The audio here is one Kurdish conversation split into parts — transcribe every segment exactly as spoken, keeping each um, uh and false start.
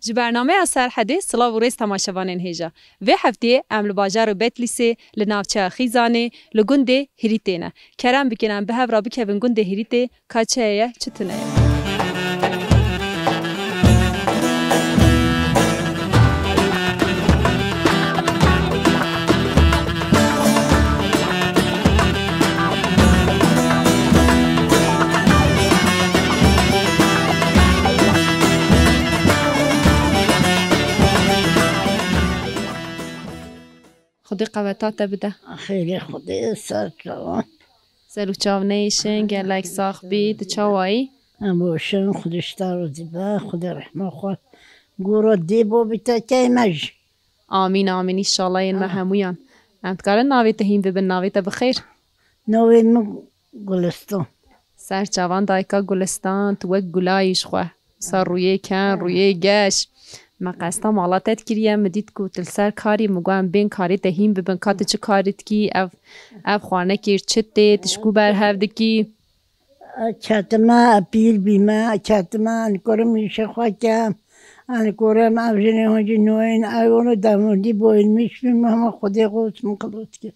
Ji bernameya Serhedê silav û rêz temaşevanên hêja. Vê hefteyê em li bajarê Betlîsê, li navçeya Xîzanê, li gundê Hîrîtê ne. Kerem bikin em bi hev re bikevin gundê Hîrîtê, ka çi heye, çi tune ye. Xwedê qeweta te bide. Xêrê Xwedê ser çavan. Ser û çav neyêşin, gelek sax bî. Tu çawa yî? Em boşin, Xwedê ji te razî be, Xwedê rehma xwe gora dê bo bite key me jî. Amîn, amîn. Înşallah yên me hemûyan. Em dikarin navê te hîn bibin, navê te bi xêr? Navê min Gulistan. Ser çavan dayika Gulistan, tu wek gula yî ji xwe. Wisa rûyê ken, rûyê geş. Me qesta mala te dikiriye, min dît ku tu li ser karî, min got em bên karê te hîn bibin, ka tu çi karî dikî, ev, ev xwarinekê çi tê, tu ji ku berhev dikî? Ketime, pîr bîme, ketime, em kurim îşê xwe kem, em kurim ev jinê hûn jî nûyên, ew onu demûdî boyulmuş bîme, hema Xwedê xwe min xilas kir.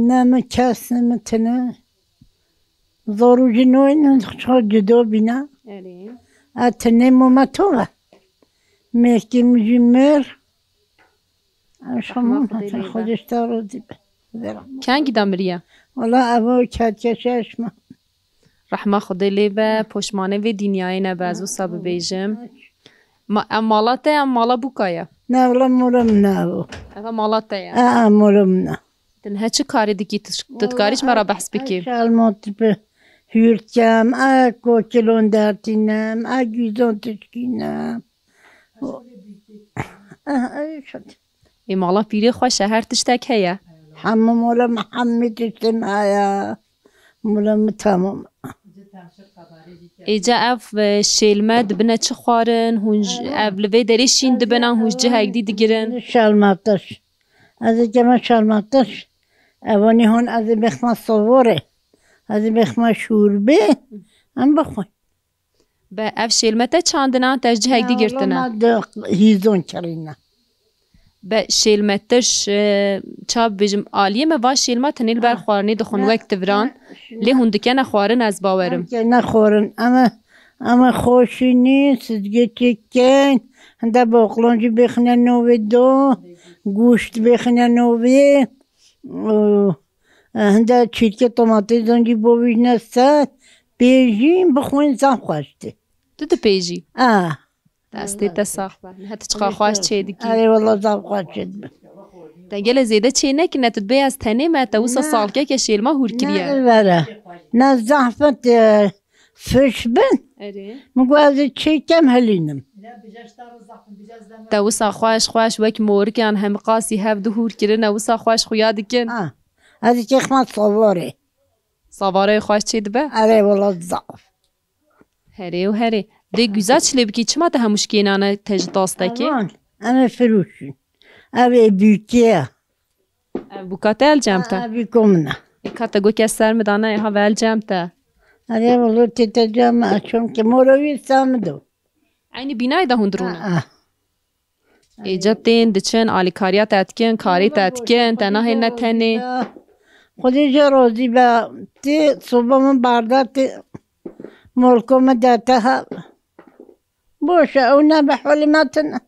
Ne min kes, ne min tine. Zor û jinoyên min çar cuda bîne. Erê. E, tenê mû me to ve. Mêrkî min jî mir. Em şamon Xwedê hatin, lê be. Xwedê ji te razî be. Vera. Kengî de miriye? Wala ev o kerkeşeş me. Rehma Xwedê lê be, poşmanê vê dinyayê nebe, ez wisa bibêjim. Ma, em mala te ye, em mala bûka ye? Ne, wala mala min e ev. Ev mala te ye? E, e, mala min e. Tu niha çi karê dikî? Tu, tu dikarî ji me re behs bikî? E, şalmat bi hûr kem, e, kokilon dertînim, e, gûzon tişkînim. E, e, şt- Ê, mala pîrê xweş e, her tiştek heye. Hemû mala min, hemî tiştê min heye. Mala min tamam. Êca ev, e, şêlme dibine çi xwarin? Hûn ji, ev li vê derê şîn dibin an hûn ji cihek dî digirin? Şalmatiş. Ez ê keme şalmatiş. Evanî hûn ez ê bêxme sovorê. Ez ê bêxme şûrbê. Em bixwin. Be ev şêlme te çandin an te ji cihek dî girtine? Hîzon kirîne. Be şêlmetiş, e, ça bibêjim, aliyê me va şêlma tenê li ber xwarinê dixwin wek tivran. Lê hûn dikene xwarin, ez bawerim. Em kene xwarin. Em, em xweşînî, sizgê çêkin, hinde boqlon jî bêxine novê do, goşt bêxine novê, û, e, hinde çîrkê tomatê zon jî bovîjne ser, pêjîn bixwin zaf xweş tê. Tu dipêjî? A. Destê te sax be. Niha tu çiqa xweş çê dikî. Erê wala zaf xweş çê dibe. Te gelê zêde çê nekirine, tu dibê ez tenê me, te wisa salkeke şêlma hûr kiriye. Ne vere. Ne zehmet, e, fiş bin. Erê. Min got ez ê çê kem hilînim. Te wisa xweş xweş wek morikan hemiqasî hev du hûr kirine, wisa xweş xuya dikin. Ha. Ez ê çê xwe savarê. Savarê xweş çê dibe? Erê wala zaf. Herê û herê. Dê güza çi lê bikî, çima te hemû şikênane te ji tas tekê? Evan, em ê firûşin. Ev ê bûkê ye. Ev bûka te el cem te? Ev bûko min e. Ê ka te got kes ser min dane, ha ve el cem te. Erê wilo tê te cem me, çonke mora wî sa min do. Eynî bînayê de hûn dirûne? Aa. Êca tên diçin, alîkariya te dikin, karê te dikin, te nahêlne tenê. Xwedê jê razî be, tê soba min barda, tê molko min de te ha. Boş e, ew ne bi holê me tune.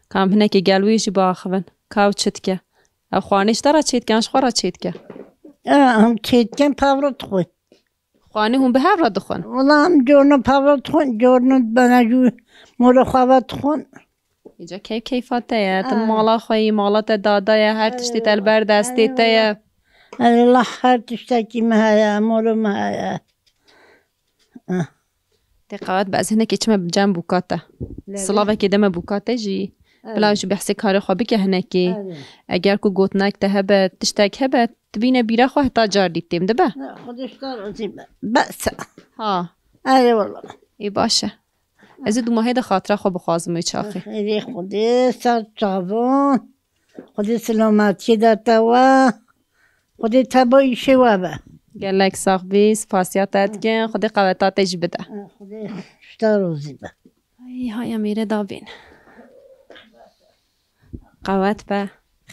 Kam hinekê gel wî jî biaxivin. Ka ew çi dike? Ew xwarinê ji te re çê dike, an ji xwe re çê dike? E, em çê dikin, pevro dixwin. Xwarinê hûn bi hev re dixwin? Wela em corno peve dixwin, corno bene jû mora xwe ve dixwin. Îca keyf keyfa te ye, tu mala xwe yî, mala te dada ye, her tiştê te li ber destê te ye. Ey Allah, her tiştekî me heye, mora me heye. Tê qewet be, ez hinekê çime cem bûka te. Silavekê deme bûka te jî. Bila jî behsê karê xwe bike hinekê. Eger ku gotinek te hebe, tiştek hebe, tu bîne bîra xwe heta car dî têm dibe. Xwedê ji te razî be. Bes e. Ha. Erê wela. Ê baş e. Ez ê du mahê de xatira xwe bixwazim wê çaxê. Xêrê Xwedê ser çavan. Xwedê silametiyê de te we. Xwedê te bo îşê we be. Gelek sax bî, spasiya te dikin. Xwedê qeweta te jî bide. Xwedê ji te razî be. Ê, haya mêre dabên. Qewet be.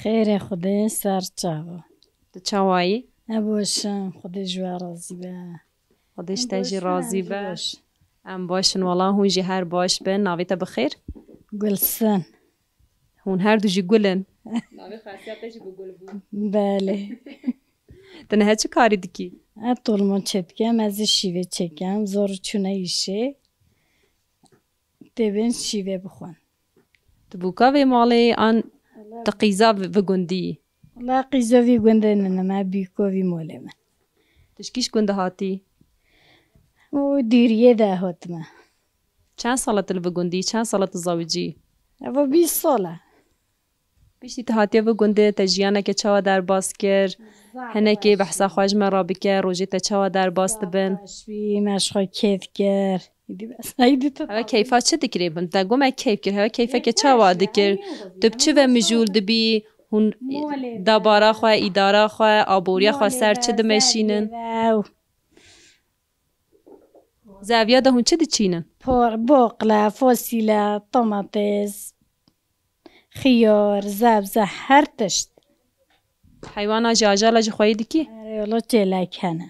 Xêrê Xwedê ser çava. Tu çawa yî? E, boş in, Xwedê ji we razî be. Xwedê ji te jî razî be. Em baş in, wela hûn jî her baş bin. Navê te bi xêr? Gulsin. Hûn her du jî gul in. Navê xasiya te jî bi gul bû. Belê. Tu niha çi karî dikî? Ez tolmon çêdikim, ez ê şîvê çêkim, zor çûne îşê. Tê bên şîvê bixwin. Tu bûka vê malê an tu qîza vi, vi gundî yî? Wela qîza vî gundê nînim, me bîko vî molê me. Tu ji kîş gundî hatî? Û dûriyê de hatime. Çend sala tu li vi gundî yî? Çend sala tu zawicî yî? Evo bîst sala. Piştî tu hatiye vi gundê, te jiyaneke çawa derbas kir? Zaf Hinekê baş behsa bû. Xwe ji me re bike, rojê te çawa derbas dibin? Zaf baş bî, me ji xwe kêf kir. Îdî bes, îdî tu Ewe keyfa çi dikirê bin? Te got me keyf kir, hewe keyfeke çawa dikir? Tu bi çi ve mijûl dibî? Hûn Molê debara xwe, îdara xwe, aboriya xwe ser çi dimeşînin? Zeviya de hûn çi diçînin? Por, boqle, fosîle, domates, xiyar, zebze, her tişt. Heywana jî ajala ji xweyî dikî? Erê, wela çêlek hene.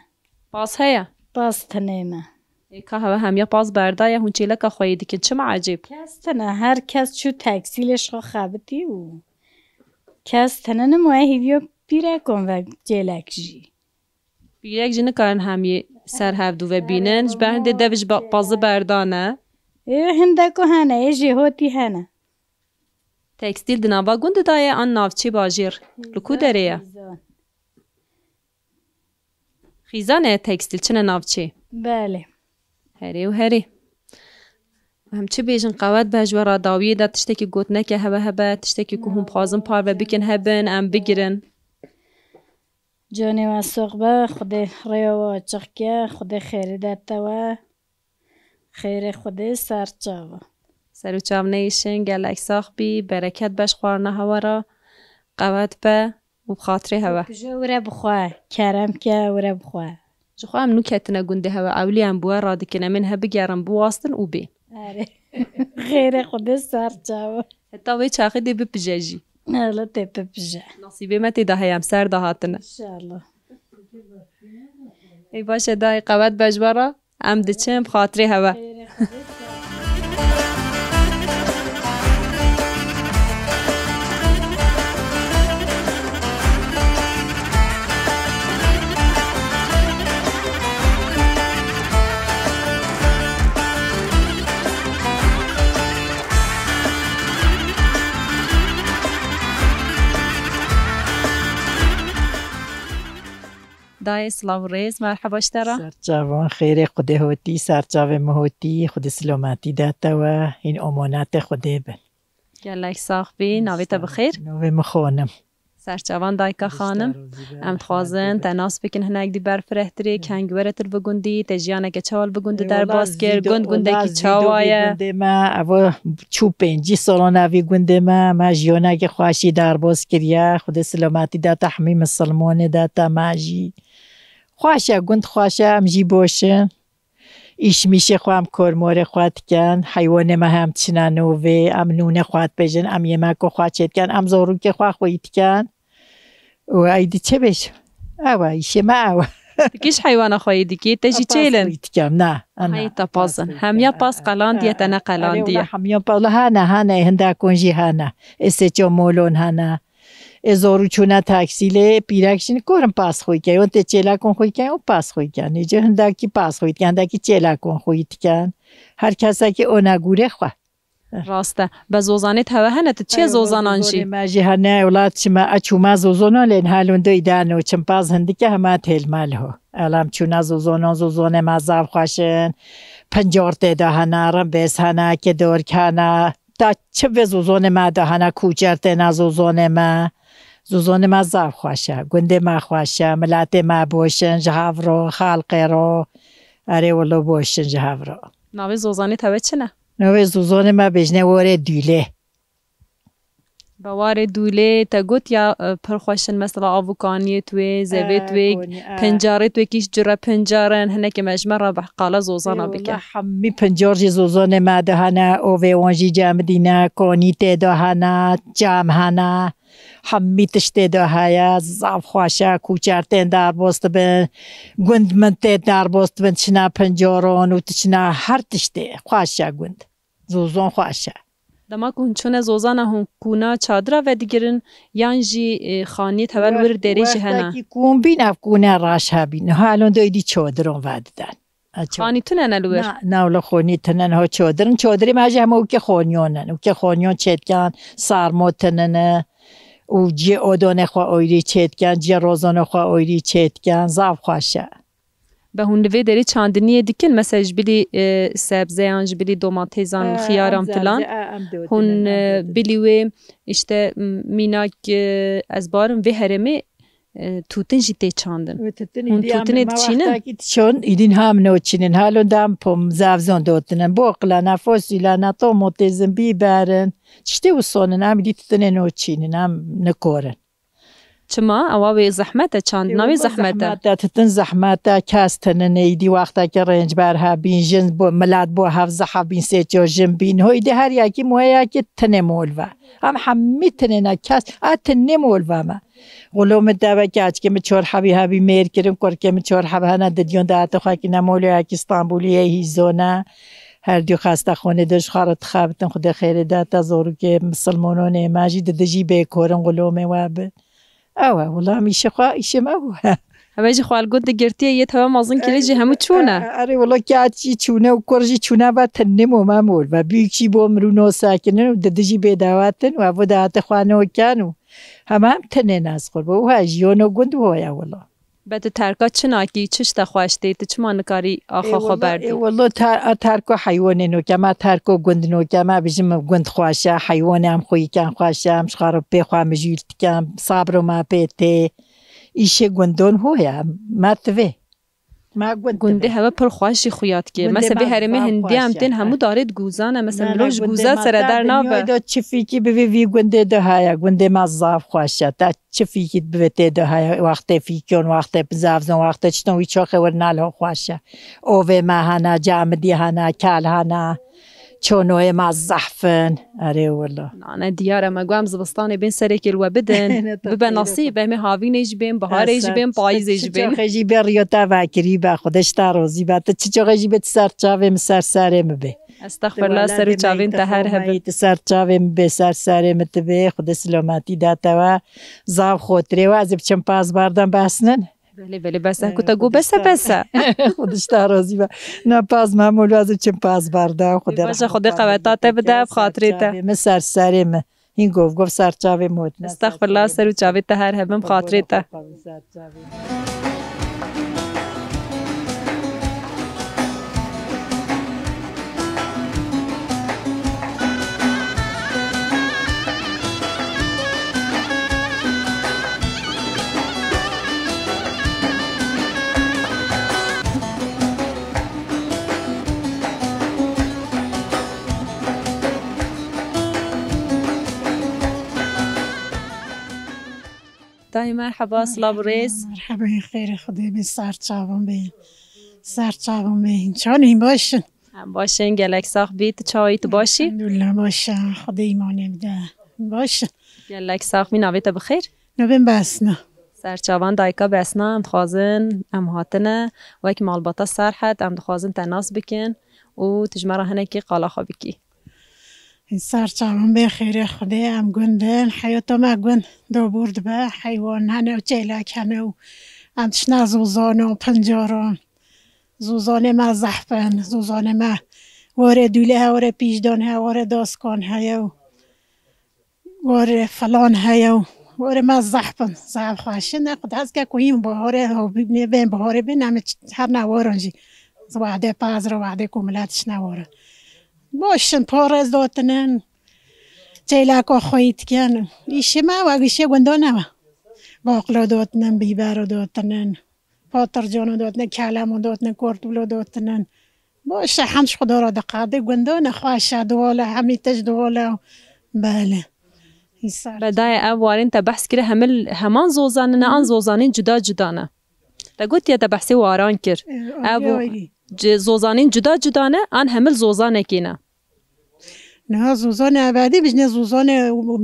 Pas heye? Pas tinê me. Ê, ka hewe hemiya pas berdaye, hûn çêleka xweyî dikin. Çima ecêb? Kes tine, her kes çû teksîlê ji xwe xebitî û kes tine nimo hîviyo pîrekon ve çêlek jî. Pîrek jî nikarin hemî ser hevdû ve bînin. Ji ber hindê dev ji ba-, pazî berdane. Ê, hindeko hene, ê jêhotî hene. Tekstîl di nava gundê de ye an navçê bajêr? Li ku derê ye? Xîzan. Xîzan e tekstîl, çine navçê? Belê. Herê û herê. Em çi bêjin, qewet be ji we re dawiyê de tiştekî gotineke hebe hebe, tiştekî ku hûn bixwazin parve bikin hebin, em bigirin. Canê we sax be, Xwedê rêya we açiq ke, Xwedê xêrê dete we. Xêrê Xwedê ser çava. Ser û çav neyişin, gelek sax bî, bereket be ji xwarina hewa re, qewet be û bi xatirê hewe. Pije wire bixwe, kerem ke wire bixwe. Ji xwe em nû ketine gundê hewe, ewlî em bi we radikin, em ên he bigerin, biwastin û bê. Erê. Xêrê Xwedê ser çava. Heta wê çaxê dê bipije jî. Hele tê bipije. Nasîbê me tê de heye, em ser de hatine. Înşallah. Ê baş e dayê, qewet be ji we re. Em diçin bi xatirê hewe. Dayê, silav û rêz, merheba ji te re. Serçavan xêrê Xwedê hotî, serçavê min hotî, Xwedê silametî date we, hîn omonetê Xwedê bin. Gelek sax bî, navê te bi xêr? Navê min Xanim. Serçavan dayika Xanim. Em dixwazin te nas bikin hinek dî berfirehtirê, kengî were tu li vi gundî, te jiyaneke çawa li vi gundî derbas kir, gund gundekî çawa ye? Gundê me, ev çû pêncî salan evî gundê me, me jiyaneke xweşî derbas kiriye, Xwedê silametî date hemî misilmanê date me jî. Xweş e, gund xweş e, em jî boş in. Îşmîşê xwe em kormorê xwe dikin, heywanê me hem çine novê, em nûnê xwe dibêjin, em yemeko xwe çêdikin, em zarokê xwe xwî dikin. Û ey dî çi bêjim? Ew e, îşê me ew e. Tu kî ji heywana xweyî dikî, te jî çêlin? Xwî dikim, ne, ne. Heyî te paz in. Hemiya paz qelandiye, te ne qelandiye. Hemiya paz, hene, hene, hindekon jî hene. Ê sê ço molon hene. Ê zor û çûne taksî lê pîrek jî nikorin pas xwî ke. Yon tê çêlekon xwî ke, yon pas xwî ke. Nêce hindekî pas xwî diken, hindekî çêlekon xwî diken. Her kesekî ona gûrê xwe. Rast e. Be zozanê te hewe hene, tu çi ye zozanan jî? Zozanê me jî hene, wela çima, e çûme zozana lê niha lûndoyî dano, çim paz hindike hema têlme liho. Elam çûne zozana, zozanê me zaf xweş in. Pincar tê de hene, rimbêz hene, kidork hene. Ta çi vê zozonê me de hene, kûçer têne zozonê me. Zozonê me zaf xweş e, gundê me xweş e, miletê me boş in ji hev re, xelqê re. Erê wilo boş in ji hev re. Navê zozanê te we çi ne? Navê zozonê me bêjne were dûlê. Bawarê dûlê te got ya, e, pir xweş in, mesela avûkaniyê tu wê, zevê tu wê, konî, e. Pencarê tu wê kîş cure pencar in, hinekê me ji me re bi qala zozana bike. Ê, wela hemî pencar jî zozanê me de hene, ovê wan jî cem dîne, konî tê de hene, cam hene, hemî tiştê de heye, zaf xweş e, kûçer tên derbas dibin, gund min tê derbas dibin, çina pencaran û tu çina her tiştê, xweş e gund. Zozan xweş e. Dema ku hûn çûne zozana hûn kûna çadira vedigirin yan jî, e, xaniyê tevel wir derê jî hene? Wextekî kûn bîn ev kûne reş hebîn. Halon de êdî çadiran vediden. E, ça- Xanî tune ne li wir? Na, na wele xonî tune ne, ha çadirin. Çadirê me jî hema wekî xoniyan in. Wekî xoniyan çêdikan, sarmo tune ne. Û cihê odonê xwe oyrî çêdikan, cihê rozonê xwe oyrî çêdikan. Zaf xweş e. Be hûn li vê derê çandiniyê dikin? Mesela ji bilî, e, sebzeyan, ji bilî domatêsan, e, xiyaran filan. Hûn, e, bilî wê işte, m-, mînak, e, ez barim vê herêmê, e, tûtin jî tê çandin. Hûn tûtinê diçînin? Wextekî diçon, îdîn ha min o çînin. Halon dam pom, zavzon dotinin. Boqilana, fosîlana, tomotêzin, bîberin. Tiştê wison in, em îdî tûtinê no çînin, em nikorin. Çima? Ewa wê zehmet e, çandina wê zehmet e. Zehmet e, titin zehmet e, kes tinin êdî wextekî rêncber hebîn, jin bo, milet bo hev zehf bîn, sê çar jin bîn. Ho êdî her yekî muheyekî tinê mol ve. Em hemî tinê ne kes, a tinê mol ve me. Xulo min devekî, keçikê min çar hebî hebî mêr kirin, kurkê min çar heb hene, didiyon de hate xwe kine molê yekî Stenbolî yê hîzon e. Her du xestexanê de ji xwe re dixebitin, Xwedê xêrê de te, zorokê misilmononê me jî di dijî bêkorin xulomê we bin. Ew e, wila em îşê xwe, îşê me bû. Heve jî xwe li got di girtiyê yê teve mezin kirê jî hemû çûne. E, erê, wila ket jî çûne û kur jî çûne ve tinê mo me mol ve. Büyük jî bo mirû no sekinin û di dijî bêdewet in û ev de hate xwe no ken û hema em tinê ne ez xwe bo. Û he jî yono gund hoye wila. Be tu terka çi nakî, çi ji te xweş tê, tu çima nikarî axa xwe berdî? Ê wele, ê wele ter-, a terko heywanê noke, me terko gund noke, me bijim gund xweş e, heywanê em xwîken xweş e, em ji xwe re pê xwe mijûl dikin, sabro me pê tê. Îşê gundon ho ye, me tivê. Me gund tivê. Gundê heve pir xweş jî xuya dike. Gundê me zaf xweş e. Mesela vê herêmê hindî em tên hemû darê di guzan e. Mesela mirov ji guza sere der nabe. Çi fikî bivê vî gundê de heye, gundê me zaf xweş e. Te Çi fîkî bivê tê de heye, wextê fîkon, wextê zavzon, wextê çiton wî çoxê wir nal ho xweş e. Ovê me hene, camidî hene, kel hene, çonoyê me zehf in. Erê wilo. Nane diyar e, me got em zivistanê bên serekê li we bidin. Bibe nasîb, em ê havînê jî bên, biharê jî bên, payîzê jî bên. Çi çoxê jî bê riyo te vekirî be, Xwedê ji te rozî be. Tu çi çoxê jî bê tu ser çavê min, ser serê min bê. Estexfirullah, ser û çavên te her hebin. Tu ser çavê min bê, ser serê min tu bê, Xwedê silametî da te we. Zaf xotirê we, ez ê biçim paz bardan behsnin. Belê, belê, bes e, ku te got bes e, bes e. Xwedê ji te razî be. Na paz me mol, ez ê biçim paz bardan. Xwedê rehmet, Xwedê qeweta te bide, bi xatirê te. Min ser serê min. Hîn gov, gov ser çavê min. Estexfirullah, ser û çavê te her hebin, bi xatirê te. Dayê merheba, silav û rêz. Merheba, xêrê Xwedê bê, ser çavan bê. Ser çavan bê. Çawan in, baş in? Em baş in, gelek sax bî. Tu çawa yî, tu baş î? Elhamdulillah, baş e. Xwedê îmanê bide. Baş in. Gelek sax bî, navê te bi xêr? Navê min Besna. Ser çavan dayika Besna, em dixwazin, em hatine wek malbata Serhed, em dixwazin te nas bikin û tu ji me re hinekî qala xwe bikî. Ser çavan bê, xêrê Xwedê, em gund in, heyata me gund dobûr dibe, heywan hene û çêlek hene û em tiştine zozan û pincaran. Zozanê me zehf in, zozanê me warê dûlê heye, warê pîjdan heye, warê daskan heye û warê filan heye û warê me zehf in, zehf xweş in. Xwedê hez ke ku hîn baharê hawî bên, baharê bên, em ê her ne waran jî. Wexdê pez re, wexdê ku milet tiştine waran. Baş in, parêz dotinin, çêleka xweyî dikin. Îşê me wek îşê gundan e. Baqilo dotinin, bîbero dotinin. Patlıcana dotine, kelema dotine, kortûla dotine. Baş e, hemd ji Xweda re diqede, gundane xweş e, diwale, hemî tişt diwale. Belê. Hîsar. Be dayê, ev warên te behs kire hemil heman zozan ne, an zozanên cuda cuda ne? Te gotiye te behsê waran kir. Ev ayrı ayrı. Zozanên cuda cuda ne, an hemil zozanekê ne? Niha zozanê ebedî bijne zozanê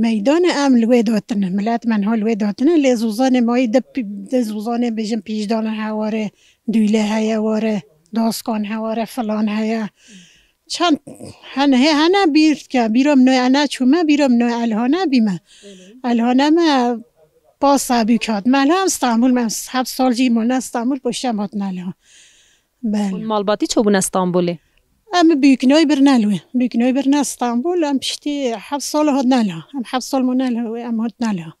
meydanê em li wê datine. Milet menha li wê datine, lê zozanê mayî de pi-, de zozanê bijin pîjdane heware, dûle heye ware, daskan heware, filan heye. Çend hene, hê hene bîr ke, bîra min noy ene çûme, bîra min noy Elhane bîme. Elhane me pas sabî kat. Me Elhan Stenbul, me heft sal jî mane Stenbul, poşem hatine Elhan. Belê. Hûn malbatî ço bûne Stenbolê? Em Büyüknoy birine li wê. Büyüknoy birine Stenbol, em piştî heft sal hatine Elhan. Em heft sal mane li wê, em hatine Elhan.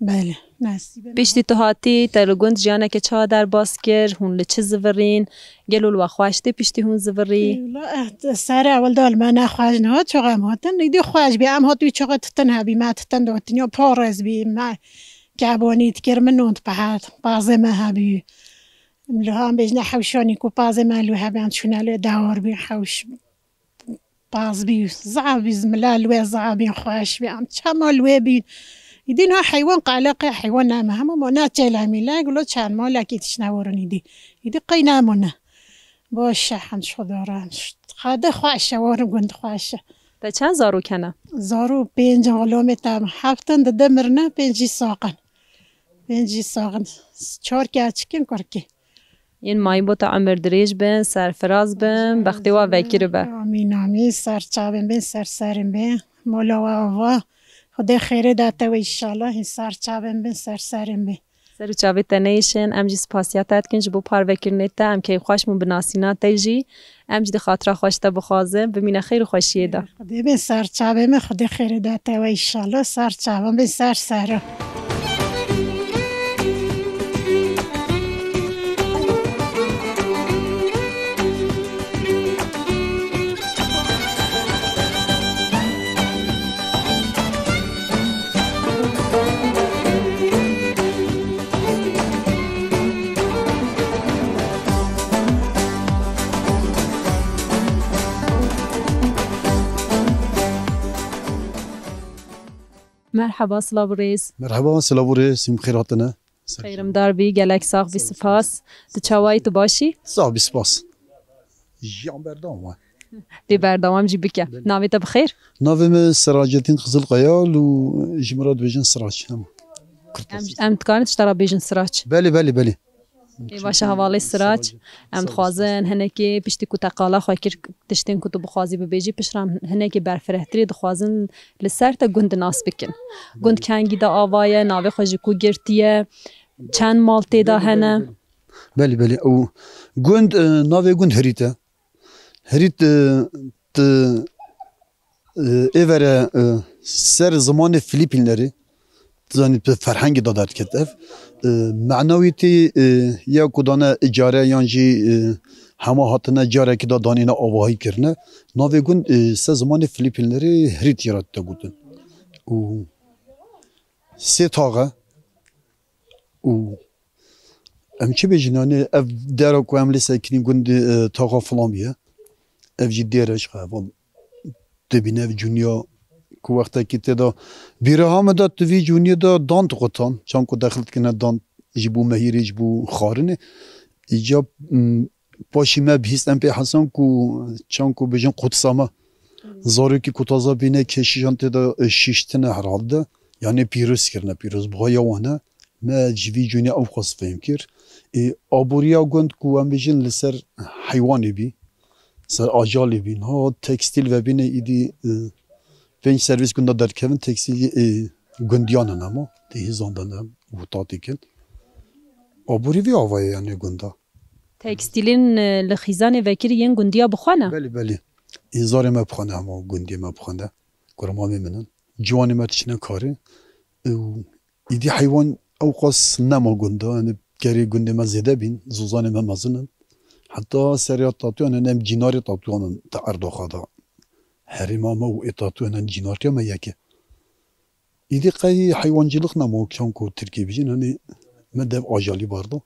Belê, nasîbe me. Piştî tu hatî, te li gund jiyaneke çawa derbas kir, hûn li çi zivirîn, gelo li we xweş tê piştî hûn zivirî? Wela, eh, serê ewil de li me nexweş nehat, çaxa em hatin, îdî xweş bî, em hat wî çaxa titin hebî, me titin dihatin, ya parez bî, me kebonî dikir, min non dipehet, pazê me hebî. Li han bêjne hewşanî ku pazê me li we hebî, em çûne li dewar bî, hewş Paz bî, zaf bî, mila li wê zaf bîn, xweş bî, em çema li wê bîn. Îdî niha heywan qeleqê heywan neme, hema ma ne çêlemîlek, lo çend malekî tişt newarin îdî. Îdî qey nemûne. Baş e, hemd ji Xweda re, hemd ji Xwedê xweş e, warin gund xweş e. Te çend zarok hene? Zarok pênc in, xulamê te heft in, dide mirine, pênc jî sax in. Pênc jî sax in. Çar keçik in, kurkê. Yên mayî bo te emir dirêj bin, serfiraz bin, bextê we vekiribe. Amîn, amîn. Ser çavên bin, ser serên bin. Mola we ava. Xwedê xêrê date we înşallah. Hîn ser çavên bin, ser serên bin. Ser û çavê te neyêşin. Em jî spasiya te dikin ji bo parvekirinê te. Em keyfxweş bûn bi nasîna te jî. Em jî di xatira xwe ji te bixwazin, bimîne xêr û xweşiyê de. Xwedê bin ser çavê min, Xwedê xêrê de te we înşallah, ser çavan bin ser sera. Merheba, silav û rêz. Merheba, silav û rêz, hîn bi xêr hatine. Xeyrimdar bî, gelek sax bî, spas. Tu çawa yî, tu baş î? Sax bî, spas. Jiyan berdewam e. Dê berdewam jî bike. Belê. Navê te bi xêr? Navê min Siracettin Qizilkaya û ji min re dibêjin Sirac. Hema. Em, em dikarin tişta re bêjin Sirac? Belê, belê, belê. Ê baş e, hevalê Sirac. Em dixwazin hinekê piştî ku te qala xwe kir, tiştên ku tu bixwazî bibêjî, piştre em hinekê berfirehtirê dixwazin li ser te gund nas bikin. Gund kengî de ava ye, navê xwe ji ku girtiye, çend mal tê de hene? Belê, belê. Ew gund, e, navê gund Hirît e. Hirît, e, tu, e, êvere, e, ser zimanê Filîpînlerê, tu zanî, bi ferhengê de derdiket ev. E, mena wî tê, e, ya ku dane îcare yan jî, e, hema hatine carekî de danîne avahî kirine. Navê gund, e, ser zimanê Filîpînlerê Hirît jê re dite gotin. Û sê tax e. Û em çi bêjin, yanî ev dera ku em lê sekinîn gundê, e, taxa Filamî ye. Ev jî dêr e ji xwe heval dibîne ev cûniya ku wextekî tê de bîra hame de tu vî cûniyê de dan dixutan. Çan ku dexil dikine dan ji bo mehîrê, ji bo xwarinê. Îca, m, paşî me bihîst em pê hesan ku çan ku bêjin qutsa me. Zarokî ku taza bîne keşîşan tê de, e, şiştine herhalde. Yanî pîroz kirine, pîrozbuha ya wan e. Me ji vî cûnê ew xwest fêm kir. Ê, aboriya gund ku em bêjin li ser heywanê bî, ser ajalê bî. Niha tekstîl vebîne îdî, e, pênc servîs gunda derkevin, tekstîlî, e, gundiyan in hema, tê hêzan de ne û tatî kin. Aborî vî ava ye yanî gunda. Tekstîlên, e, li xîzanê vekirî yên gundiya bi xwe ne? Belê, belê. Hêzarê me bi xwe ne hema gundiyê me bi xwe ne. Kurmamê min in. Ciwanê me diçine karê. Û Îdî heywan ewqas nema gund de, yanî gerê gundê me zêde bîn, zozanê me mezin in. Heta seriya tatuyan, yanî em cînarê tatuyan in di erdoxa de. Herêma me û ê tatuyan, yanî cînartiya me yek e. Îdî qey heywancîlik nema, çan ku Tirkî bijîn, yanî me dev ajalî barda.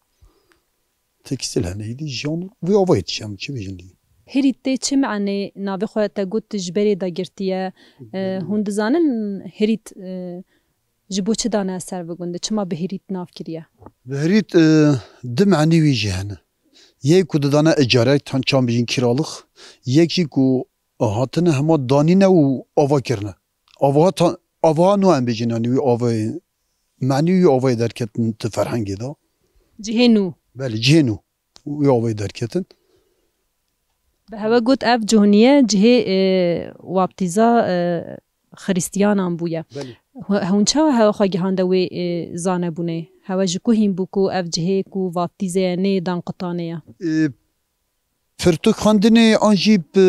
Tekstîl hene, îdî jiyan vê avayê dişe, em çi bijîn dî. Hêrît tê çi me'nê navê xwe te got ji berê de girtiye? E, hûn dizanin hêrît, e, ji bo çi dane ser vê gundê? Çima bi hêrît nav kiriye? Bi hêrît, e, du me'nî wî jî hene. Yek ku didane icare, tan çan bijîn kîralix, yek jî ku hatine hema danîne û ava kirine. Avaha ta-, avaha nû em bêjin, yanî wî avayê, me'nî wî avayê derketin ti ferhengê de. Cihê nû. Belê, cihê nû. Wî avayê derketin. Bi hewe got ev cihê nû ye, cihê, e, waptîza, e, Xiristiyanan bûye. Belê. Hû-, hûn çawa hewe xwe gihande wê, e, zanebûnê? Hewe ji ku hîn bû ku ev cihê ku vaptîzê ye nê dan qutanê ye? E, Pirtûk xwendinê an jî bi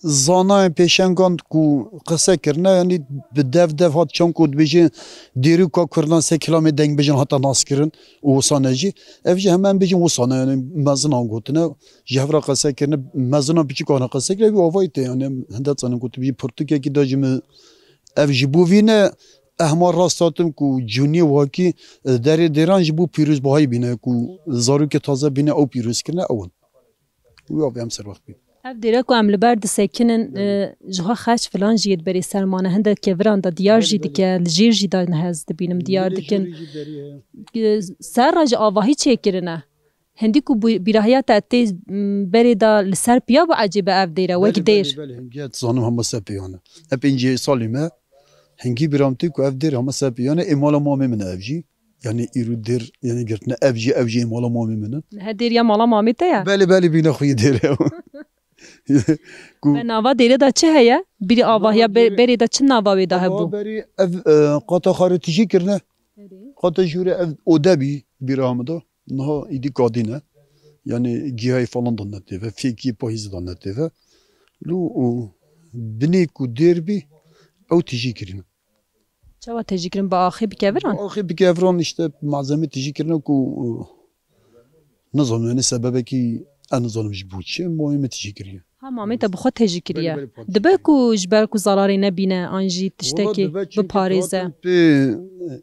zanayên pêşengan ku qise kirine, yanî bi dev dev hat çan ku dibêje dêrûka Kurdan sê kilamê dengbêjan hate naskirin û wisane jî. Ev jî heme em bêjin wisane, yanî mezinan gotine, ji hev re qise kirine, mezinan piçûkan re qise kirine, ev avayî tê, yanî em hinde zanin ku tu bêjî pirtûkekî da ji min ev ji bo vî ne, ehma rast hatim ku cûniyê wakî, e, derê dêran ji bo pîrozbahayî bîne ku zarokê taze bîne ew pîroz kirine ew in. Wî avê em serwext bîn. Ev dêre ku em li ber disekinin, e, ji xwe xerç filan jî yê diberê ser mane. Hindek keviran de diyar jî dike, li jêr jî de hez dibînim diyar dikin. E, serra ji avahî çêkirine. Hindî ku bî-, bîrahiya te tê, m, berê de li ser piya bû ecêbe ev dêre, wek dêr. Belê, belê, hingî ez dizanim hema ser piya ne. Epê incî salî me, hingî bîra min tê ku ev dêr hema ser piya ne, ê mala mamê min e ev jî. Yanî îro dêr, yanî girtine ev jî, ev jî ê mala mamê min in. He, dêr ya mala mamê te ye? Belê, belê, bîna xwe yê dêr e. Ku Ve nava dêrê de çi heye? Bîrî avahiya be-, berê de çi nava wê de hebû? Berê ev, e, qata xarê tijî kirine. Erê. Qata jûrê ev ode bî bîra min de. Niha îdî kadî ne. Yanî gihayê falan da netêve, fêkî pahîzî da netêve. Lû û binê ku dêr bî, ew tijî kirîne. Çawa tijî kirin? Bi axê bi keviran? Bi axê bi keviran, işte, malzeme tijî kirine ku, e, nizanim, yanî sebebekî ez nizanim ji bo çi, muhîm e tijî kiriye. Ha, mamê te bi xwe tijî kiriye. Belê, belê, pat Dibe jî. Ku ji ber ku zararê nebîne, an jî Wala tiştekî dibe, çünkü biparêze. Hatin pê, e,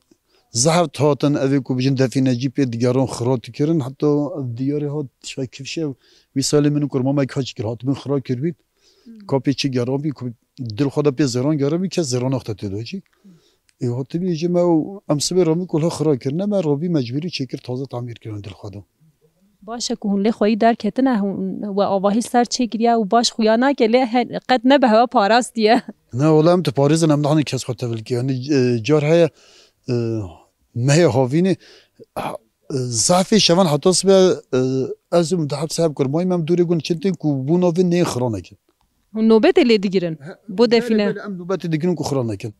zehf hatin, evê ku bijin defînecî pê digeran xira dikirin, heta ev diyarê hat şay kifşe, wî salê min û kurmamek haç kir, hatibin xira kirbîn. Hmm. Kapê çi gerabî ku dil xwe de pê zêran gerabî, kes zêran naxte tê de jî. Ê hatibî jî me û em sibê ramî ku ha xira kirine, me rabî mecbûrî çêkir taze tamîr kirin dil xwe de. Baş e ku hûn lê xweyî derketine, hûn we avahî ser çêkiriye û baş xuya nake, lê he-, qet ne bi hewe parastiye. Ne, wala em diparêzin, em nahane kes xwe tevil ke. Yanî, e, car heye, e, mehê havînê, e, zehfê şevan heta sibe, e, ez û min dehep seheb kurmayî me em dûrê gun çintin ku bûna vê neyê xira nekin. Hûn nobetê lê digirin He, bo belê, defîne? Belê, em nobetê digirin ku xira nekin.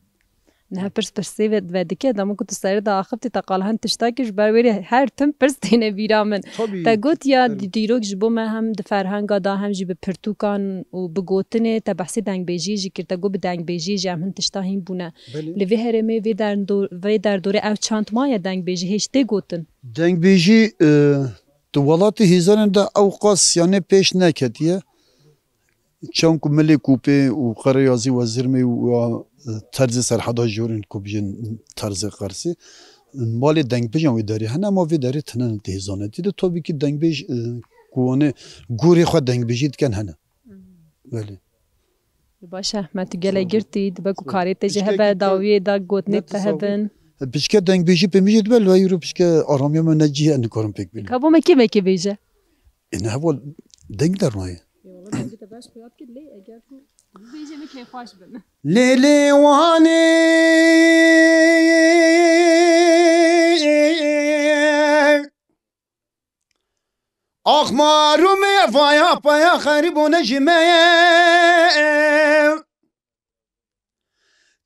Niha pirs pirsê ve, vedike, dema ku tu serê de axifte te qala hin tiştakî ji ber wê rê her tim pirs têne bîra min. Tabii. Te got ya Tabii. di-, dîrok ji bo me hem di ferhenga de hem jî bi pirtûkan û bi gotinê te behsê dengbêjiyê jî kir. Te got bi dengbêjiyê jî em hin tişta hîn bûne. Belê. Li vê herêmê vê derdo-, vê derdorê ev çand maye dengbêjî hêj tê gotin? Dengbêjî, e, di welatê hêzanin de ew qas yanê pêş neketiye. Çend ku Milê Kûpê û Qereyazî Wezirmê û a, e, terzê Serheda Jorên ku bijin terzê Qersê, malê dengbêjan wê derê hene, ama vê derê tine di hêzanetî de. Tabii ki dengbêj, e, ku wane gorê xwe dengbêjî dikin hene. Belê. Baş e, me tu gelek Sağ ol. girtî, dibe ku Sağ ol. karê te jî Pişkekî hebe, te dawiyê da gotinê ne te tu sağ ol. hebin. Pişke dengbêjî pê min jî dibe, li îro pişke aramiya me ne cihê ez nikarim pêk bînim. Ka bo me kêmekê bêje. Ê, ne heval deng dernayê. Ê, wala dengê te beş xuya dikir, lê eger ku bibêje min kêfxweş bin. Lê lê wanê Axmar û me vaya paya xerîbone ji me ye.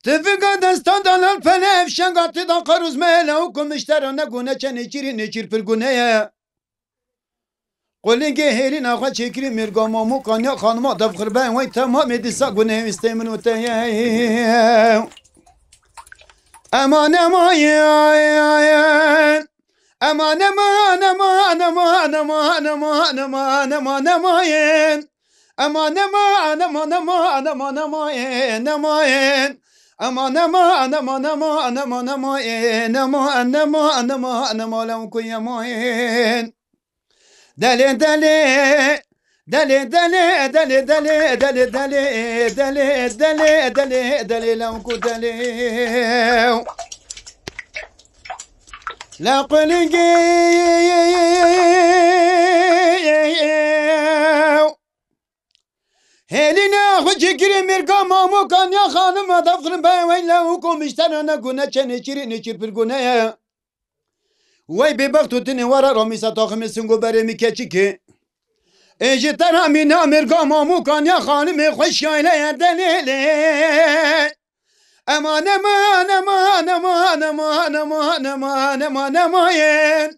Tifika desta dalal pele efşenga tê da qarûz me hele û ku miştera negûne çe nêçîrî nêçîr pir gûne ye. Qulingê hêlîna xwe çêkirî mêrga mamû kanya xanima dev xirbe wey temamê dîsa gûne wîstê min û te ye. Eman emayên. Eman eman eman emayên. Eman eman eman eman emayên. Eman eman eman eman emayên. Eman eman eman emayên. Delê delê. Delê, delê, delê, delê, delê, delê, delê, delê, delê, delê, lewku delê. Lewku lingê. Hêlîne xwe çêkirê mêrka Mamokan ya xanima dafrin be wey lewku miştera ne gune çenê çirî ne çirpir gune ye. Wey bêbext û tinê were ramîsa taximê singo berê min keçikê. Ê ji te re mîna mêrga Mamokan ya xanimê xweşiyayne ye delêlê. Eman, eman, eman, eman, eman, eman, eman, eman, emayên.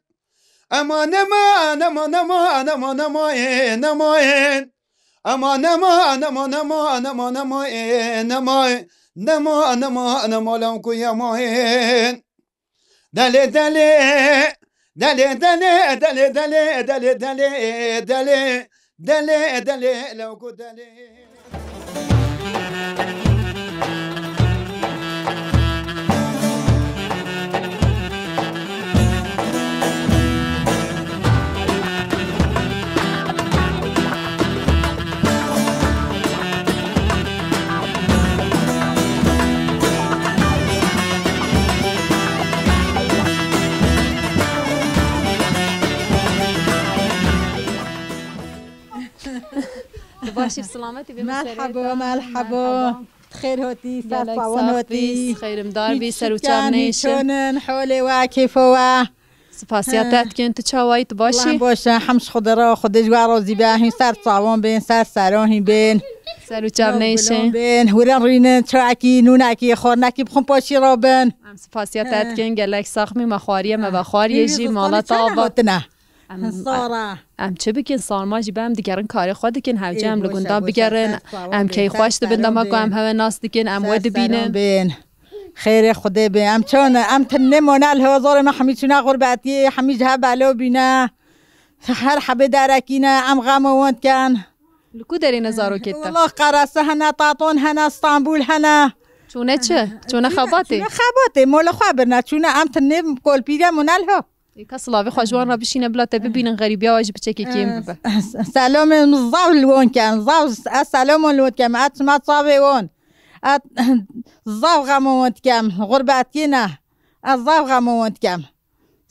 Eman, eman, eman, eman, eman, emayên, emayên. Eman, eman, eman, eman, eman, emayên, emayên. Eman, eman, eman, eman, lewku yemayên. Delê, delê, delê, delê, delê, delê, delê, delê, delê, delê, delê, lewku delê. Tu baş î, bi silametî bî. Merhaba, merhaba. Xêr hotî, ser Gelek sawon sax hotî. Bî, xeyrimdar bî, ser û çav neyşin. Çûnin, holê we, kêfo we. Spasiya te dikin, tu çawa yî, tu baş î? Lan baş e, hemş Xwedê re, Xwedê ji we razî be, hîn ser çavan bên, ser seran hîn bên. Ser û çav neyşin. Bên, hûre rînin, çayekî, nûnekî, xwarinekî bixwin paşî re bin. Em spasiya te dikin, gelek sax bî, me xwariye, me vexwariye jî, mala te ava. Em, Sara. Em çi bikin, sarma jî be, em digerin karê xwe dikin, hevce em li gundan bigerin, em keyxweş dibin, dema ku em hewe nas dikin, em we dibînin. Xêrê Xwedê be. Em çawa ne? Em tinê mane li hozarê me hemî çûne xurbetiyê, hemî ji hev belo bîne. Her hebê derekî ne, em xema wan dikin. Li ku derê ne zarokê te? Wela Qerese hene, Taton hene, Stenbul hene. Çûne çi? Çûne xebatê? Çûne xebatê, mola xwe birine. Çûne em tinê kolpîrê mane li ho. Ê, ka silavê xwe ji wan re bişîne, bila te bibînin, xerîbiya we jî piçekê kêm bibe. Selamê min zav li wan kem, zav ez selamon li wan kem, ez çima çavê wan. Ez zav xema wan dikem, xurbetiyê ne. Ez zav xema wan dikem.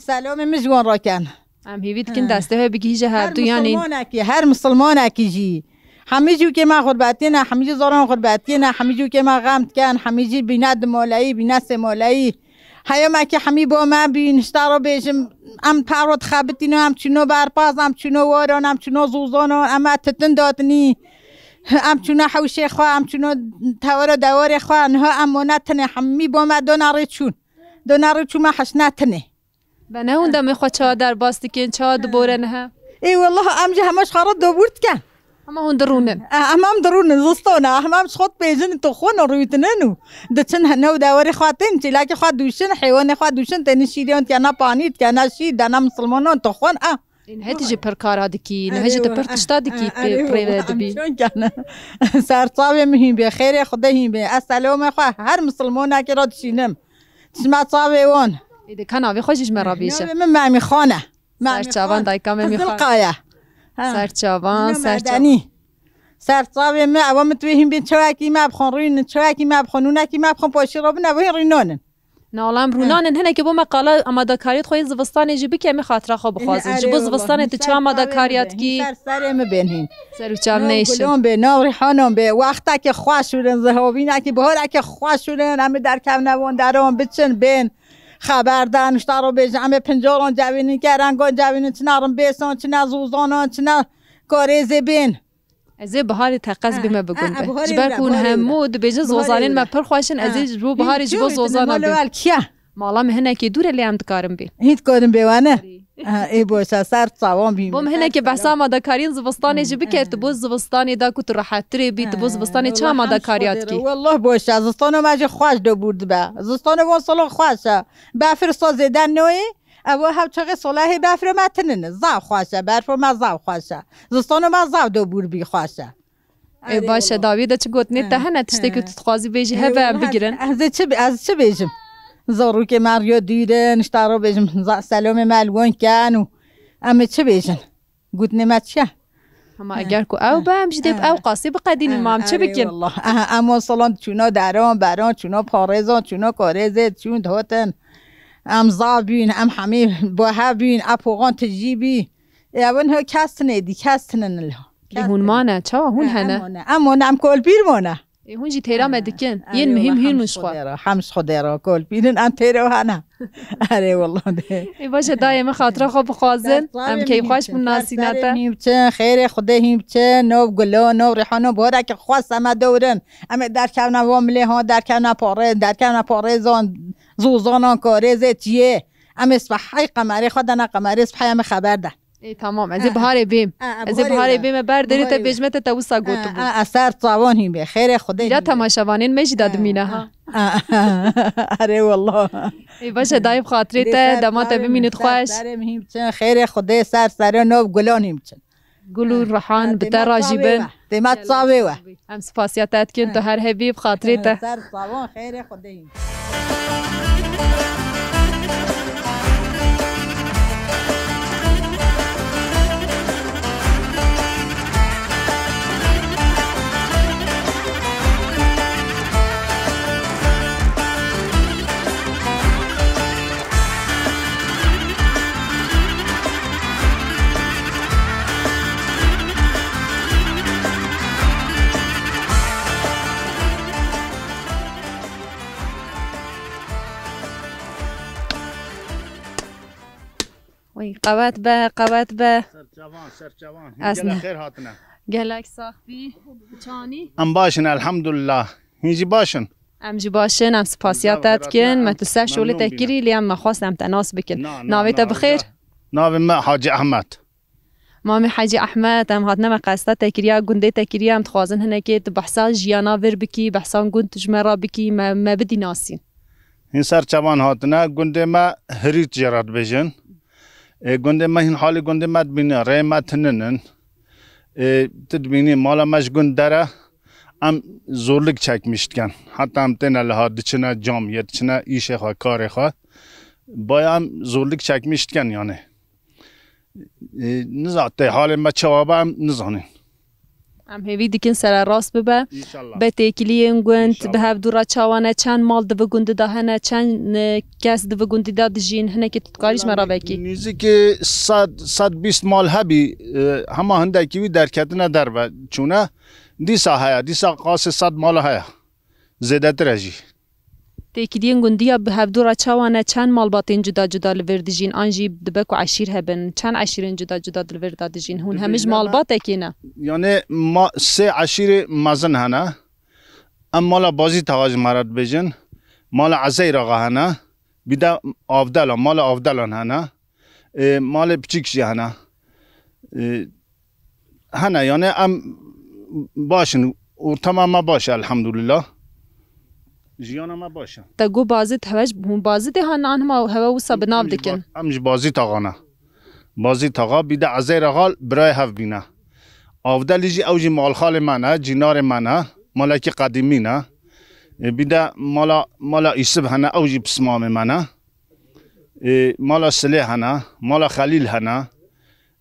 Selamê min ji wan re ken. Em hêvî dikin destê we bigihîje her du, yanî. Misilmanekî, her misilmanekî jî. Hemî jûkê me xurbetiyê ne, hemî jî zoran xurbetiyê ne, hemî jûkê me xem diken, hemî jî bîne dimaleyî, bîne sêmaleyî. Heyamekî hemî bo me bîn, ji te re bêjim, em paro dixebitîne, em çûno berpaz, em çûno waran, em çûno zûzanan, em e titin datinî. Em çûno hewşê xwe, em çûno tewera dewarê xwe, niha em mane tinê, hemî bo me dona rê çûn. Dona rê çû me heşne tinê. Be ne hûn demê xwe çawa derbas dikin, çawa dibore niha? Ê, wellah, em jî hema ji xwe re dobûr dikin. Hema hûn dirûnin? E, hema em dirûnin, zistona, hema em ji xwe dibêjin, tu xwe ne rûtinin û diçin he-, new dewarê xwe tên, çêlekê xwe dûşin, heywanê xwe dûşin, tênin şîrê wan dikene, panî dikene, şîr dene misilmanan, tu xwe ne, a. Ê, niha tu jî pir kara dikî, niha jî tu pir tişta dikî, pê rê ve dibî. Em çawa ken? Ser çavê min hîn bê, xêrê Xwedê hîn bê. Ez selamê xwe her misilmanekê re dişînim. Çima çavê wan? Ê de ka navê xwe jî ji me re bêje. Navê min Memî Xan e. Ser çavan dayika Memî Xan. Qizilqaya. Ha. Ser çavan, ser çavan. Ser çavê min, ewa min tu hîn bîn çawekî me bixwin, rûyîn çawekî me bixwin, nûnekî me bixwin, paşî re bin, ewa hîn rûnanin. Nala em rûnanin, hinekî bo me qala amadekariyê xwe yê zivistanê jî bike, em ê xatira xwe bixwazin. Ji bo zivistanê tu çi amadekariya dikî? Ser serê min bên hîn. Ser û çav neyşin. Nav gulon bê, nav rîhanan bê. Wextekê xweş şûrin, zihovînekî, bihorekê xweş şûrin. Em ê derkevne wan deran, biçin, bên. Xeber dan, ji te re bêjin, em ê pincaran cevînin, kerengan cevînin, çina rimbêsan, çina zûzanan, çina karêzê bên. Ez ê biharê teqez bîme bi gund be. Ji ber ku hûn hemû dibêjin zozanên me pir xweş in, ez ê ji bo biharê ji bo zozana bêm. Mala me hinekê dûr e, lê em dikarin bên. Hîn dikarin bê wane? Ha, ê boşa, ser çavan bî. Bo min hinekê behsa amadekariyên zivistanê jî bike, tu bo zivistanê da ku tu rehettirê bî, tu bo zivistanê çi amadekariya dikî? Wallah boşa, zistana me jî xweş dobûr dibe. Zistana van sala xweş e. Befir sa zêde noyê, ew hev çaxê solehê befrê me tinine. Zav xweş e, berfo me zav xweş e. Zistano me zav dobûr bî xweş e. Ê, baş e, dawî de çi gotinê te hene, tiştekî tu dixwazî bêjî, heve em bigirin. Ez ê çi, ez çi bêjim? Zarokê me riyo dûr in, ji te re bêjim, za-, selamê me li wan ken û em ê çi bêjin? Gotinê me çi ye? Ama eger ku ew be, em jî dê bi ew qasî biqedînin, ma em çi bikin? Wallah. Aha, em wan salan çûna deran, beran, çûna parêzan, çûna karêzê, çûn dihotin. Em zaf bûn, em hemî bi hev bûn, epoxan tijî bî. Ê, ew niha kes tine dî, kes tine nilha. Lê hûn mane, çawa hûn hene? Em mane, em mane, em kolpîr mane. Ê, hûn jî têra me dikin. Yên muhîm hîn min ji xwe. Hem ji Xwedê re, kolpîrin em têra hene. Erê wallah de. Ê, baş e, dayê min xatira xwe bixwazin. Em keyfxweş bin nasîna te. Hîn biçin, xêrê Xwedê hîn biçin, nov gulo, nov rihano, borekî xwe seme dewrin. Em ê derkevne van milê ha, derkevne parê, derkevne parêzan, zûzanan, karêzê çiyê. Em ê sibehey qemerê xwe dene qemerê sibehey em ê xeber de. Ê, tamam, ez ê biharê bêm. Ez ê biharê bêm, e, ber derê te bêjme te, te wisa gotibû. E, e, ser çavan hîn bê, xêrê Xwedê hîn bê. Îra temaşevanên me jî dadimîne ha. Erê wallah. Ê, baş e, dayê bi xatirê te, dema te bimînit xweş. Ser serê min hîn biçin, xêrê Xwedê ser serê nov gulan hîn biçin. Gul û rihan bi te re jî bin. Dêma çavê we. Em spasiya te dikin, tu her hebî bi xatirê te. Ser çavan xêrê Xwedê hîn. Wî, qewet be, qewet be. Serçavan, serçavan. Hîn gelek xêr hatine. Gelek sax bî. Çanî? Em baş in, elhamdulillah. Hîn jî baş in? Em jî baş in, em spasiya te dikin. Me tu ser şolê te kirî, lê em me xwest em te nas bikin. Navê te bi xêr? Navê me Hacî Ehmed. Mamê Hecî Ehmed, em hatine me qesta te kiriya, gundê te kiriya, em dixwazin hinekê tu behsa jiyana vir bikî, behsa gund tu ji me re bikî, me, me bidî nasîn. Hîn ser çavan hatine, gundê me Hirît jê re dibêjin. Ê, gundê me hîn halê gundê me dibîne, rê me tinin in. Ê, tu dibînî mala me ji gund dere, em zorluk çekmiş dikin. Heta em têne liha diçine camiyê, diçine îşê xwe, karê xwe. Baya em zorluk çekmiş dikin yani. E, niza-, tê halê me çawa be, em nizanin. Em hêvî dikin sererast bibe. Înşallah. Be têkiliyên gund, bi hevdû re çawa ne, çend mal di vi gundî de hene, çend, e, kes di vi gundî de dijîn, hinekî tu dikarî ji me re vekî? Nîzikî sed, sed bîst mal hebî, e, hema hindekî wî derketine derve çûne. Dîsa heye, dîsa qasê sed mala heye. Zêdetir e jî. Têkiliyên gundiya bi hevdû re çawa ne? Çend malbatên cuda cuda li vir dijîn? An jî dibe ku eşîr hebin? Çend eşîrên cuda cuda di li vir de dijîn? Hûn hemî ji malbatekê ne? Yanê ma-, sê eşîrê mezin hene. Em mala Bazît Axa ji me re dibêjin. Mala Ezeyr Axa hene. Bir de Avdela, mala Avdelan hene. E, malê piçik jî hene. E, hene, yani em baş in. Ortama me baş e, elhamdülillah. Jiyana me baş e. Te got Bazît, hewe ji, hûn Bazîtê hene an hema hewe wisa bi nav dikin? Em ji Ba-, em ji Bazît Axa ne. Bazît Axa, bir de Ezeyr Axa birayê hev bîne. Avdelî jî ew jî malxalê me ne, cînarê me ne, malekî qedîmî ne. E, bir de mala, mala Îsib hene, ew jî pismamê me ne. Ê, mala Silê hene, mala Xelîl hene.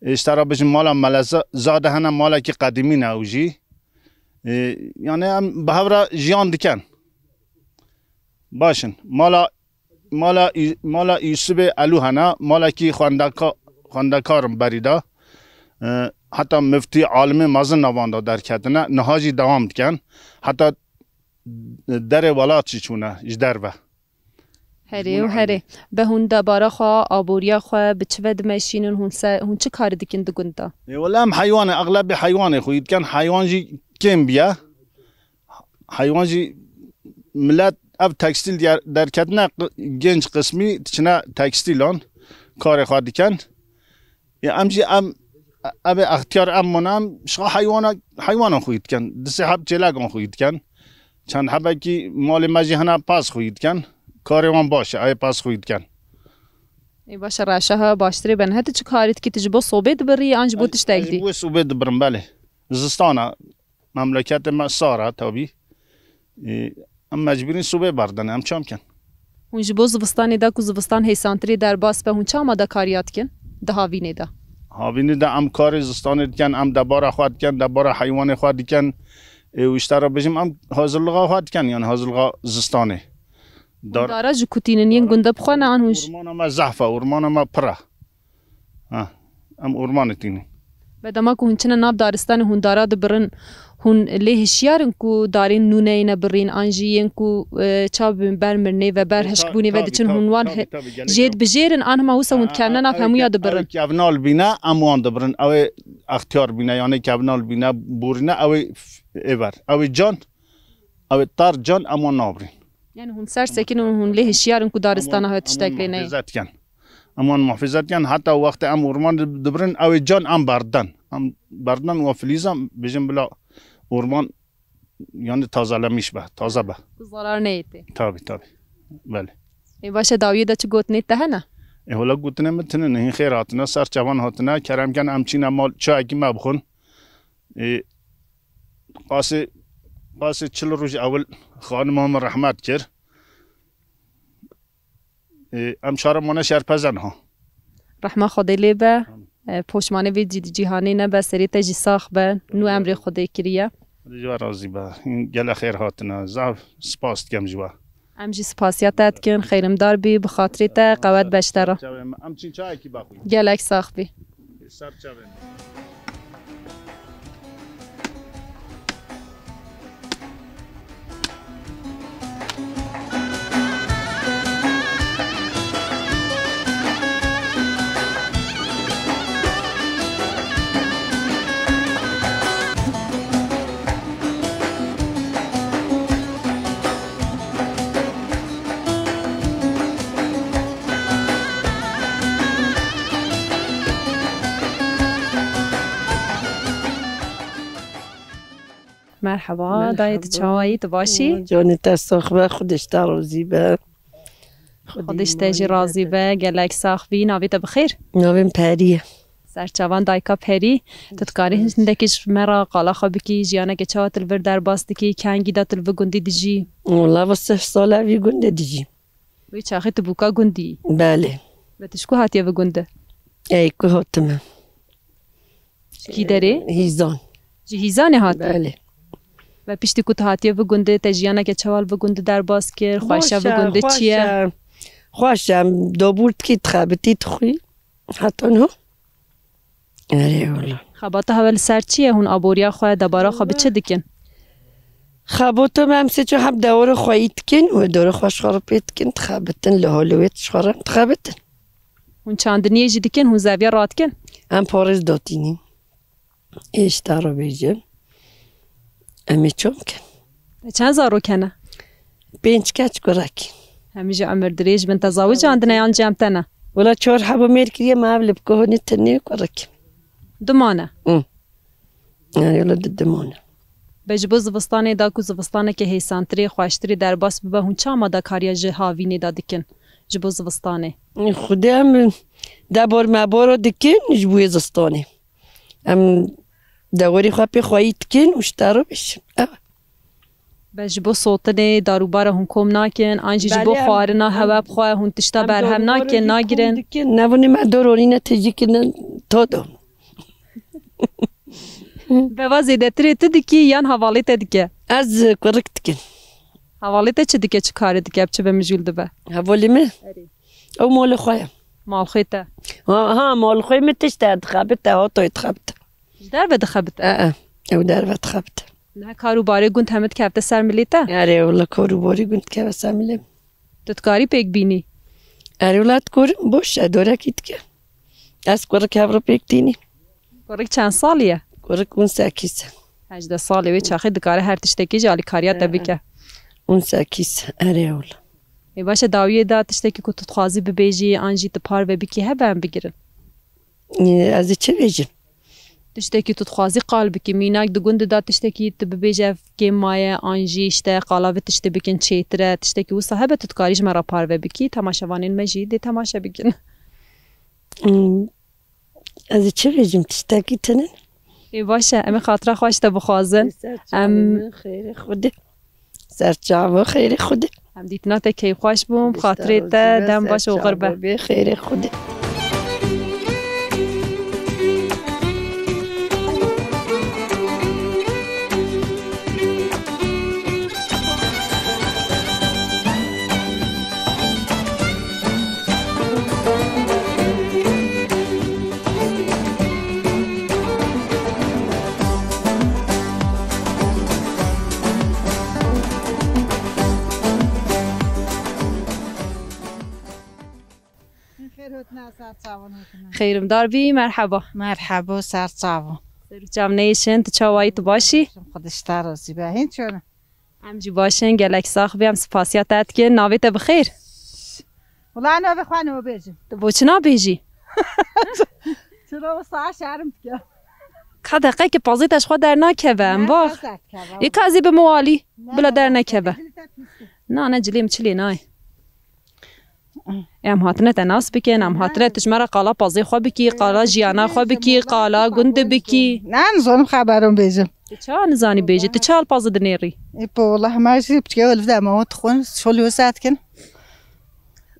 Ê, ji te re bijim mala Mele Za-, Zade hene, malekî qedîmî ne ew jî. Ê, yani em bi hev re jiyan dikin. Baş in. Mala, mala Î-, mala Îsibê Elû hene, malekî xwendeka-, xwendekar in berî de. Ê, heta miftî, alimê mezin navan de derketine. Niha jî dewam dikin. Heta derê welat jî çûne ji derve. Herê û herê. Be hûn debara xwe, aboriya xwe bi çi ve dimeşînin? Hûn se, hûn çi karî dikin di gund de? Ê, wele em heywanê, exlebê heywanê xwî dikin. Heywan jî kêm biye. Heywan jî milet ev tekstîl diye-, derketine qi-, genç qismî diçine tekstîlan karê xwe dikin. Ya em jî em, ev ê extiyar em mane, em ji xwe heywana, heywanan xwî dikin. Di sê heb çêlekan xwî dikin. Çend hebekî malê me jî hene pez xwî dikin. Karê wan baş e, ew ê pez xwî dikin. Ê baş e, reşa hewa baştirê be. Niha tu çi karî dikî? Tu ji bo sobê dibirî an ji bo tiştek dî? Ji bo sobê dibirim, belê. Zistana. Memleketê me sar e, tabî. Ê, em mecbûrîn sobê berdin, em çam kin. Hûn ji bo zivistanê de ku zivistan hêsantirê derbas be, hûn çi amadekariya dikin di havînê de? Havînî de em karê zistanê dikin, em debara xwe dikin, debara heywanê xwe dikin. Ê, û ji te re bêjim, em hazirlixa xwe dikin, yani hazirlixa zistanê. Dar- Dara ji ku tînin yên gundê bi xwe ne an hûn ji Ormana me zehf e, ormana me pir e. Ha, em ormanê tînin. Ve dema ku hûn çine nav daristanê hûn dara dibirin, hûn lê hişyar in ku darên nû neyêne birîn, an jî yên ku, e, çav bin ber mirinê ve ber E, ta-, hişkbûnê ve tabî, diçin hûn tabî, wan tabî, he-, tabî, gelek jêd jê- bijêrin, an hema wisa hûn Ha, dikevne nav ew hemûya ke-, dibirin. Ew kevna li bîne, em wan dibirin. Ew ê extiyar bîne, yani kevna li bîne, borîne, ew ê f-, ê ver. Ew ê can, ew ê tar can, em wan nabirîn. Yani hûn ser sekin û hûn lê hişyar in ku daristana Em wan, hev tiştek em wan lê neyê. Muhafeze dikin. Em wan muhafeze dikin. Heta wextê em orman di-, dibirin, ew ê can em berdan. Em berdan we filîza, bêjin bila orman yani tazelemîş be, taze be. Ku zarar neyê tê. Tabii, tabii. Belê. Ê, baş e, dawiyê de çi gotinê te hene? Ê, hola gotinê min tune ne, hîn xêr hatine, ser çavan hatine, kerem ken em çîne mal çayekî me bixwin. Ê, qasê, qasê çil roj ewil xanima min rehmet kir. Ê, em şara mane şerpezen ha. Rehma Xwedê lê be. Amin. E, poşmanê vê cî-, cîhanê nebe, serê te jî sax be. Nû emrê Xwedê kiriye. Ji we razî be. Gelek xêr hatine. Zaf spas dikim ji we. Em jî spasiya te dikin. Xêrimdar bî. Bi xatirê te qewet be ji te re. Çavê me. Em çîn çayekî baxwî. Gelek sax bî. Ser çavê me. Merhaba, Merhaba. Dayê, tu çawa yî, tu baş î? Canê te sax be, Xwedê ji te razî be. Xwedê ji te jî razî be, gelek sax bî, navê te bi xêr? Navê min Perî ye. Serçavan dayika Perî, tu dikarî hindekî ji me re qala xwe bikî, jiyaneke çawa tu li vir derbas dikî, kengî de tu li vir gundî dijî? Wela va sih sal e vî gundê dijî. Wê çaxê tu bûka gundî yî? Belê. Ve tu ji ku hatiye vê gundê? Ey, ku hatime. Ji kî derê? Hîzan. Ji Hîzanê hatiye? Belê. Ve piştî ku tu hatiye vê gundê, te jiyaneke çawa li vê gundê derbas kir? Xweşe vê gundê çi ye? Xweşe, xweşe. Em dabûr dikî, dixebitî, dixwî. Heta niha. Erê wela. Xebata hewe li ser çi ye? Hûn aboriya xwe, debara xwe bi çi dikin? Xebata me em sê çar heb dewara xweyî dikin û dora xwe ji xwe re pê dikin, dixebitin, li holê wê ji xwe re dixebitin. Hûn çandiniyê jî dikin, hûn zeviya radikin? Em parêz datînîn. Ê ji te re bêjim. Em ê çom kin. Te çend zarok hene? Pênc keç kurek. Hemî ji emir dirêj bin. Te zawic andine yan cem te ne? Wela çar hebo mêr kiriye me ev li bikohonê tenê kurek. Du mane? Hı. Yani wela du, du mane. Be ji bo zivistanê da ku zivistaneke hêsantirê, xweştirê derbas bibe, hûn çi amadekariya ji havînê de dikin? Ji bo zivistanê? Xwedê em debor mebora dikin ji bo zistanê. Em dewerê xwe pê xweyî dikin û ji te re bêjin. Ev. Be ji bo sotinê darûbara hûn kom nakin, an jî ji bo Belê, em, xwarina em, hewe bi xwe hûn tişta em berhem darûbara nakin, jî nagirin? Kom dikin. Nevinê me dor onîne tejî kirin to do. Be va zêdetirê tu dikî yan hevalê te dike? Ez kurik dikin. Hevalê te çi dike, çi karê dike, bi çi ve mijûl dibe? Hevalê me? Erê. Ew malê xwe ye. Malxwê te? Ha, ha, malxwê min tişt e, dixebite, hatoyê dixebite. Ji derve dixebite? E, e, ew derve dixebite. Niha kar û barê gund hemî dikevite ser milê te? Erê, wela kar û barê gund dikeve ser milê min. Tu dikarî pêk bînî? Erê, wela dikorim, boş e, dorekî dike. Ez kurik hev re pêk tînî. Kurik çend salî ye? Kurik on sekîz e. Hejdeh salê wê çaxê dikare her tiştekî ji alîkariya te bike. On sekîz, erê wela. Ê, baş e, dawiyê de tiştekî ku tu dixwazî bibêjî, an jî tu parve bikî, hebe em bigirin? Ê, ez ê çi bêjim? Tiştekî tu dixwazî qal bikî, mînak di gund de tiştekî tu bibêje ev kêm maye, an jî işte qala vê tiştê bikin çêtir e, tiştekî wisa hebe tu dikarî ji me re parve bikî, temaşevanên me jî dê temaşe bikin. Hmm. Ez ê çi bêjim, tiştekî tune? Ê, baş e, em ê xatira xwe ji te bixwazin. Ser çavê min, xêrê Xwedê. Ser çava, xêrê Xwedê. Em dîtina te keyfxweş bûn, bi xatirê te, dem baş û xir be. Ser çava bê, xêrê Xwedê. Xeyrimdar bî, merheba. Merhebo, ser çavan. Ser û çav neyê şin, tu çawayî, tu baş î? Xwedî ji te razî be. Hîn çûne? Em jî baş in, gelek sax bî, em spasiya te dikin. Navê te bi xêr? Wela navê xwe nabêjim. Tu bo çi nabêjî? Çira wisa şerm dike. Ka deqekê pazê te ji xwe dernakeve, em Ne, bax. Qeset keve. Ê ka ez ê bim walî, Ne, bila ne, dernekeve. Dilê te pîs e. Na, ne cilê min çilê nayê. Em hatine te nas bikin, em hatine tu ji me re qala pazê xwe bikî, qala jiyana xwe bikî, qala gundê bikî. Ne, nizanim xeberan bêjim. Tu çawa nizanî bêjî? Tu çi alpazî dinêrî? Ê, po, wela hema jî piçke li dema wan dixwin, şol wisa dikin.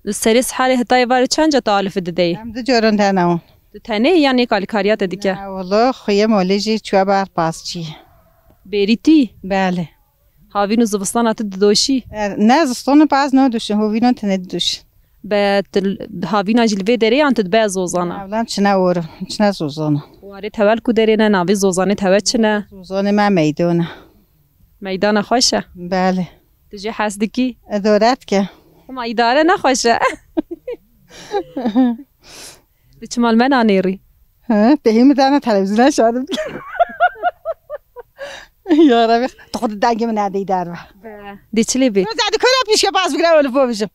Li serê siharê heta êvarê çend ca tu alifî dideyî? Em du caran tene wan. Tu tenê yan nêk alîkariya te dike? Ne, wela xuyê malê jî çûye ber pazçî. Bêrî tî? Belê. Havîn û zivistana tu didoşî? Er, ne, zistona paz nadoşin, hovînan tenê didoşin. Be, tu havîna jî li vê derê yan tu dibe zozana? Ewlan çine orim, çine zozana. Warê tewel ku derê ne, navê zozanê tewe çi ne? Zozanê me meydan e. Meydana xweş e? Belê. Tu jê hez dikî? Îdare dike. Hema îdare ne xweş e. Tu çima li me nanêrî? He, tehî min dane televîzyona şadim dike. Ya Rebî, tu xwe dengê min nedî derve. Be. Dê çi lê bê? Roza di kora pîşke baz bigre olif bo bijim.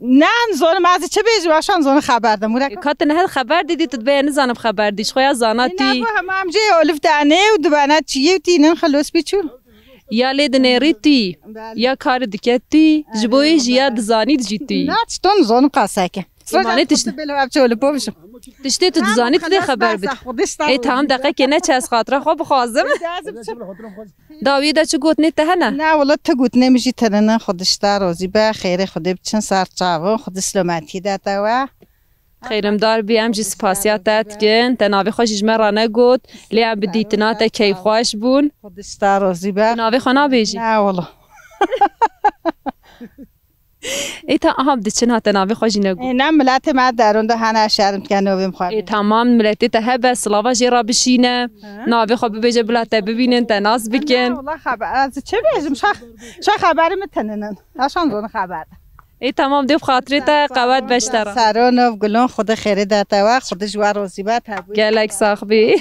Ne, nizanim ez çi bêjim, ez şan zona xeber de. Murek. E, ka tu nehet xeber didî, tu dibeye nizanim xeber dî. Ji xwe ya zana tî. Ne bu hemam jê olif dane û dibene çiyê û tînin xelos biçûn. Ya lê dinêrî tî, Belê. Ya karî dike tî, ji bo yê jî ya dizanî jî tî. Na çiton nizanim qaseke. Îmanê tişt-, Belo ev çi olif bo bijim. Tiştê tu dizanî tu dê xeber bid. Ê, tamam, deqekê ne çi ez xatira xwe bixwazim. Dawiyê de çi gotinê te hene? Na, wela ti gotinê min jî tenine, Xwedî ji te razî be, xêrê Xwedê biçin ser çavin, Xwedî silametiyê de te we. Xêrimdar bî, em jî spasiya te dikin. Te navê xwe jî ji me re negot, lê em bi dîtina te keyfxweş bûn. Xwedî ji te razî be. Tu navê xwe nabêjî? Na, wela. Ê, ta aha diçin ha te navê xwe jî negot. Ê, ne miletê me derûn de hene şerm dike navê xwe. Ê, tamam, miletê te hebe, silava jê re bişîne. Hı. Navê xwe bibêje bila te bibînin, te nas bikin. Ne, wela xeber, ez çi bêjim, şa, şa xeberî min teninin. Eşan zon xeber. Ê, tamam, dê bi xatirê te, qewet beş te re. Seronov, gulon, Xwedê xêrê de te we, Xwedê ji we razî be, te bû. Gelek sax bî.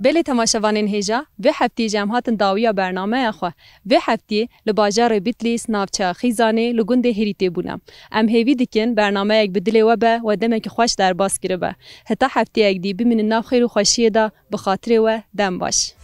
Belê temaşevanên hêja, vê heftiyê jî em hatin dawiya bernameya xwe. Vê heftiyê li bajarê Bitlîs, navçeya Xîzanê, li gundê Hêrîtê bûne. Em hêvî dikin bernameyek bi dilê we be, we demekî xweş derbas kiribe. Heta heftiyek dî bimînin nav xêr û xweşiyê de, bi xatirê we dem baş.